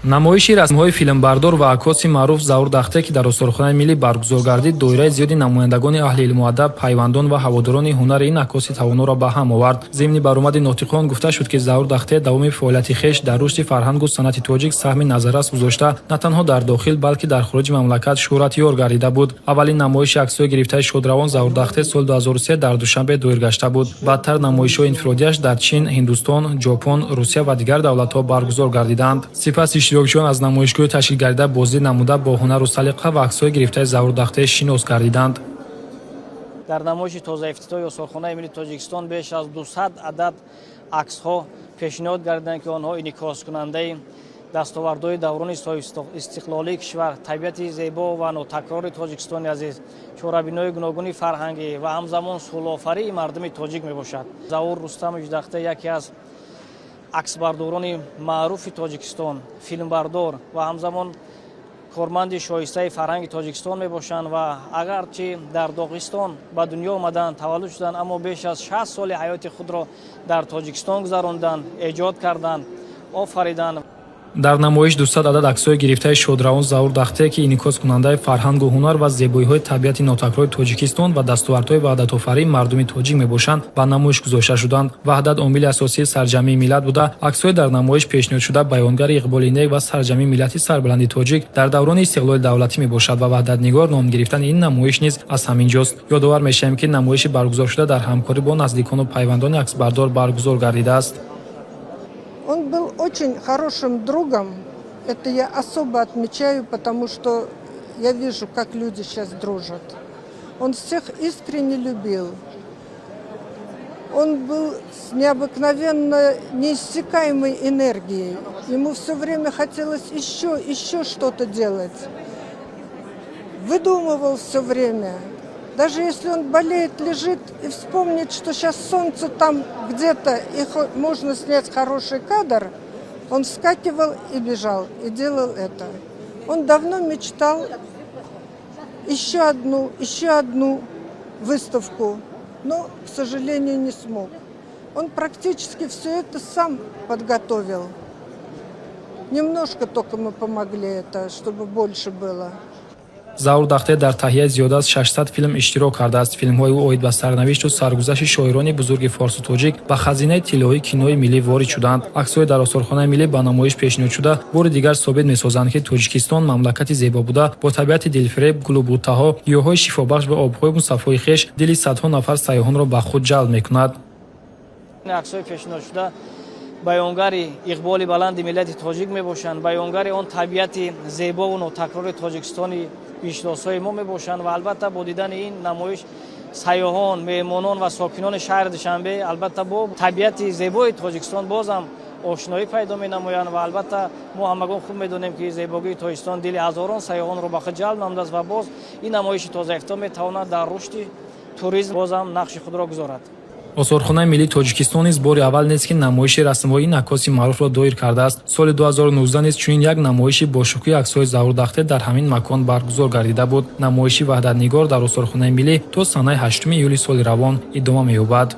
Намоиши расмҳои филмбардор ва аккоси маъруф Заур Дахте, ки дар Осорхонаи миллӣ баргузор гардид, доираи зиёди намояндагони аҳли илму адаб, пайвандон ва ҳаводорони ҳунари ин аккоси тавоноро ба ҳам овард. Зимни баромади нотиқон гуфта шуд, ки Заур Дахте давоми фаъолияти хеш дар рушди фарҳангу санъати тоҷик саҳми назаррас гузошта, на танҳо дар дохил, балки дар хориҷи мамлакат шӯҳратёр гардида буд. Аввалин намоиши аксҳои гирифтаи шодравон Заур Дахте соли 2003 дар Душанбе доир гашта буд. Баъдтар намоишҳои инфиродиаш дар Чин, Ҳиндустон, Ҷопон, Русия ва дигар давлатҳо баргузор гардиданд. Сипас иштирокчиён аз намоишгоҳи ташкилгардида боздид намуда, бо ҳунару салиқа ва аксҳои гирифтаи Заур Дахте шинос гардиданд. Дар намоиши тозаифтитоҳи Осорхонаи миллии Тоҷикистон беш аз 200 адад аксҳо пешниҳод гардиданд, ки онҳо инъикоскунандаи дастовардҳои даврони соҳибистиқлолии кишвар, табиати зебо ва нотакрори Тоҷикистони азиз, чорабинои гуногуни фарҳангӣ ва ҳамзамон сулҳофарии мардуми тоҷик мебошад. Заур Рустамович Дахте яке аз аксбардорони маъруфи Тоҷикистон, филмбардор ва ҳамзамон корманди шоистаи фарҳанги Тоҷикистон мебошанд ва агарчи дар Доғистон ба дунё омаданд, таваллуд шуданд, аммо беш аз 60 соли ҳаёти худро дар Тоҷикистон гузаронданд, эҷод карданд, офариданд. Дар намоиш 200 адад аксҳои гирифтаи шодравон Заур Дахте, ки инъикоскунандаи фарҳангу ҳунар ва зебоиҳои табиати нотакрори Тоҷикистон ва дастовардҳои ваҳдатофарии мардуми тоҷик мебошанд, ба намоиш гузошта шуданд. Ваҳдат омили асосии сарҷамъии миллат буда, аксҳои дар намоиш пешниҳодшуда баёнгари иқболи нек ва сарҷамъии миллати сарбаланди тоҷик дар даврони истиқлоли давлатӣ мебошад ва «Ваҳдатнигор» ном гирифтани ин намоиш низ аз ҳамин ҷост. Ёдовар мешавем, ки намоиши баргузоршуда дар ҳамкорӣ бо наздикону пайвандони аксбардор баргузор гардидааст. Он был очень хорошим другом. Это я особо отмечаю, потому что я вижу, как люди сейчас дружат. Он всех искренне любил. Он был с необыкновенно неиссякаемой энергией. Ему все время хотелось еще, еще что-то делать. Выдумывал все время. Даже если он болеет, лежит и вспомнит, что сейчас солнце там где-то, и можно снять хороший кадр, он вскакивал и бежал, и делал это. Он давно мечтал еще одну выставку, но, к сожалению, не смог. Он практически все это сам подготовил. Немножко только мы помогли это, чтобы больше было. Заур Дахте дар таҳияи зиёда аз 600 филм иштирок кардааст. Филмҳои ӯ оид ба сарнавишту саргузашти шоирони бузурги форсу тоҷик ба хазинаи тиллоии кинои миллӣ ворид шуданд. Аксҳои дар Осорхонаи миллӣ ба намоиш пешниҳодшуда бори дигар собит месозанд, ки Тоҷикистон мамлакати зебо буда, бо табиати дилфиреб, гулу буттаҳо, гиёҳҳои шифобахш ва обҳои мусаффои хеш дили садҳо нафар сайёҳонро ба худ ҷалб мекунад. Аксҳои пешниҳодшуда баёнгари иқболи баланди миллати тоҷик мебошанд, баёнгари он табиати зебову нотакрори Тоҷикистони биҳиштосои мо мебошанд ва албатта бо дидани ин намоиш сайёҳон, меҳмонон ва сокинони шаҳри Душанбе албатта бо табиати зебои Тоҷикистон боз ҳам ошноӣ пайдо менамоянд. Ва албатта мо ҳамагон хуб медонем, ки зебогии Тоҷикистон дили ҳазорон сайёҳонро ба худ ҷалб намудааст ва боз ин намоиши тозаифтитоҳ метавонад дар рушди туризм боз ҳам нақши худро гузорад. Осорхонаи миллии Тоҷикистон низ бори аввал нест, ки намоиши расмҳои ин аккоси маъруфро доир кардааст. Соли 2019 низ чунин як намоиши бошукӯҳи аксҳои Заур Дахте дар ҳамин макон баргузор гардида буд. Намоиши «Ваҳдатнигор» дар Осорхонаи миллӣ то санаи 8 июли соли равон идома меёбад.